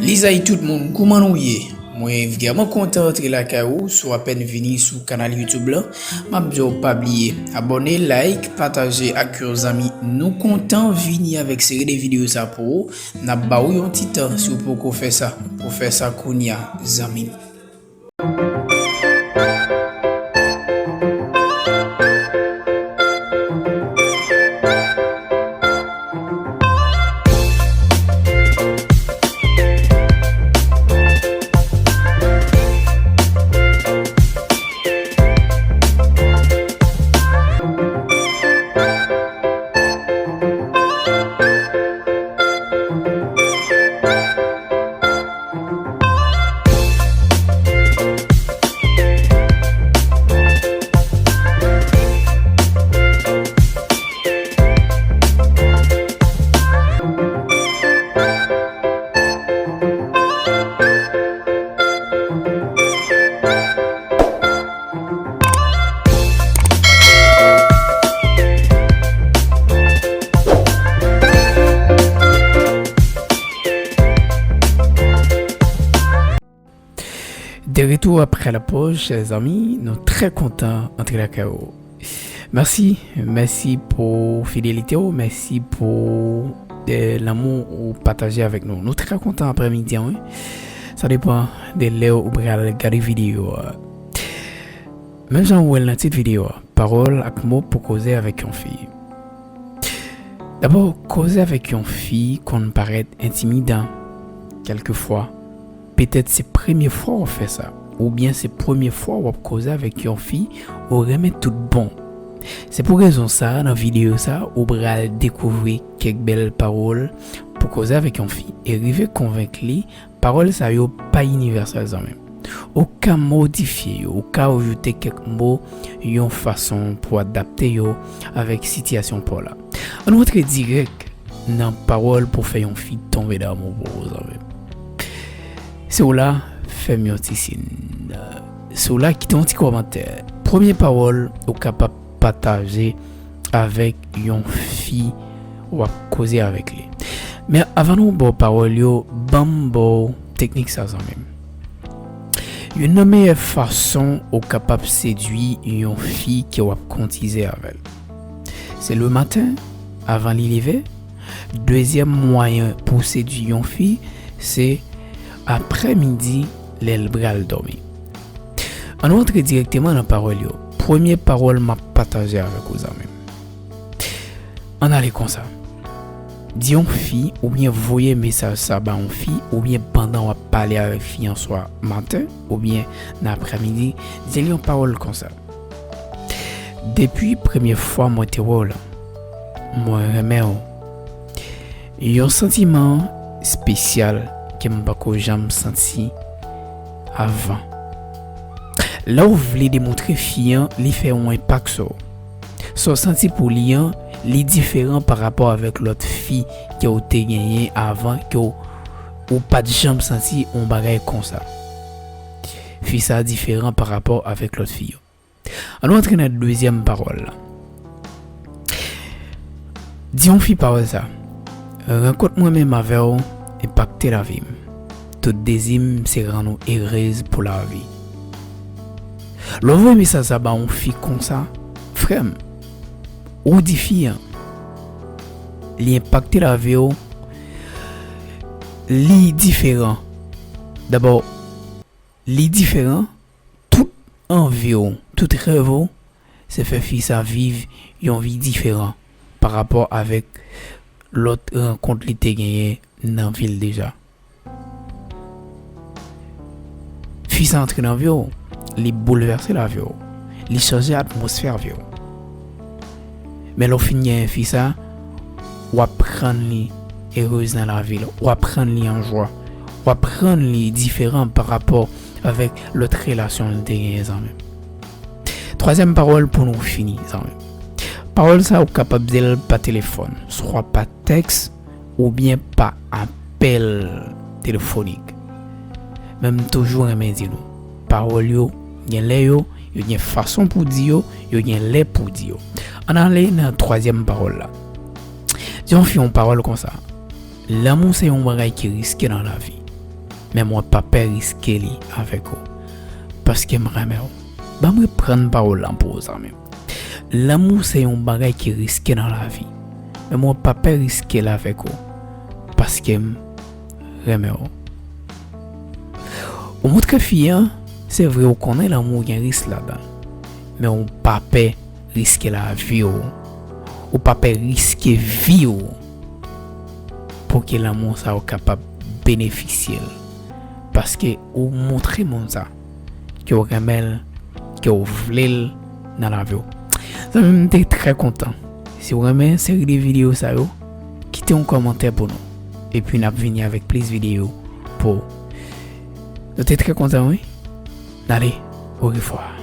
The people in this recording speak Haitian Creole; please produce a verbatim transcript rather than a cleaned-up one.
Lizay tout moun, kouman nou ye? Mwen vrèman kontan antre lakay ou, si w apèn vini sou kanal YouTube lan, m ap di w pa bliye abòne, like, pataje ak yon zanmi. Nou kontan vini avèk seri de videyo sa pou ou. N ap ba ou yon ti tan si w poko fè sa, pou fè sa kounya, zanmi m. De retour après la pause, chers amis, nou trè kontan antre lakay ou. Mèsi, mèsi pou fidelite ou, mèsi pou, eh, lanmou ou pataje avèk nou. Nou trè kontan aprèmidi an, wi. Sa depann de lè ou pral gade videyo a. Menm jan ou wè l nan tit videyo a, pawòl ak mo pou koze avèk yon fi. Dabò, koze avèk yon fi konn parèt entimidan kèlkefwa. Petèt se premye fwa w ap fè sa, oubyen se premye fwa w ap koze avèk yon fi ou renmen tout bon. Se pou rezon sa a, nan videyo sa a, ou pral dekouvri kèk bèl pawòl pou koze avèk yon fi e rive konvenk li pawòl sa yo pa inivèsèl, zanmi m. Ou ka modifye yo, ou ka ajoute kèk mo yon fason pou adapte yo avèk sitiyasyon pa w la. Ann antre dirèk nan pawòl pou fè yon fi tonbe damou pou ou, zanmi m. Si w la, fè m yon ti siy. Si w la, kite yon ti kòmantè. Premye pawòl ou kapab pataje avèk yon fi w ap koze avèk li. Men avan nou ba w pawòl yo, ban m ba w teknik sa, zanmi m. Youn nan meyè fason ou kapab sedui yon fi ke w ap koutize avè l, se le maten, avan li leve. Dezyèm mwayen pou sedui yon fi, se aprèmidi, lè l pral dòmi. Ann nou antre dirèkteman nan pawòl yo. Premye pawòl m ap pataje avèk ou, zanmi m. Ann ale konsa. Di yon fi, oubyen voye mesaj sa ba yon fi, oubyen pandan w ap pale avèk fi an, swa maten, oubyen nan aprèmidi, di l yon pawòl konsa. Depi premye fwa mwen te wè w la, mwen renmen w. Yon santiman espesyal ke m pako janm santi avan. Lè w vle demontre fi an, li fè yon enpak sou w. Sa w santi pou li an, li diferan pa rapò avèk lòt fi ke w te genyen avan, ke w, ou pa t janm santi yon bagay konsa. Fi sa a diferan pa rapò avèk lòt fi yo. Ann nou antre nan dezyèm pawòl la. Di yon fi pawòl sa. Rankont mwen menm avè w enpakte lavi m. Tout dezi m se rann ou erez pou lavi. Lè w voye mesaj sa ba yon fi konsa, frè m, ou di fi an, li enpakte lavi w, li diferan. Dabò, li diferan, tout anvi w, tout rèv ou, se fè fi sa viv yon vi diferan pa rapò avèk lòt rankont li te genyen nan vi l deja. Fi sa antre nan vi w, li boulvèse lavi w, li chanje atmosfè vi w. Men lè w fin genyen fi sa, w aprann li erez nan lavi l, w aprann li an jwa, w aprann li diferan pa rapò avèk lòt relasyon l te genyen, zanmi m. Twazyèm pawòl pou nou fini, zanmi m. Pawòl sa ou kapab di l pa telefòn, swa pa tèks, oubyen pa apèl telefonik. Men m toujou renmen di nou, pawòl yo, gen lè yo, yo gen fason pou di yo, yo gen lè pou di yo. Ann ale nan twazyèm pawòl la. Di yon fi yon pawòl konsa. Lanmou se yon bagay ki riske nan lavi. men mwen pa pè riske li avèk ou, paske m renmen w. Ban m reprann pawòl lan pou ou, zanmi m. Lanmou se yon bagay ki riske nan lavi, men mwen pa pè riske l avèk ou, paske m renmen w. Ou montre fi an, se vre ou konnen lanmou gen risk ladan, men ou pa pè riske lavi w. Ou pa pè riske vi w pou ke lanmou sa yo kapab benefisye l. Paske ou montre moun sa ke w renmen l, ke w vle l nan lavi w. Zanmi m, m te trè kontan. Si w renmen seri de videyo sa yo, kite yon kòmantè pou nou. Epi n ap vini avèk plis videyo pou ou. Nou te trè kontan, wi. N ale, orevwa.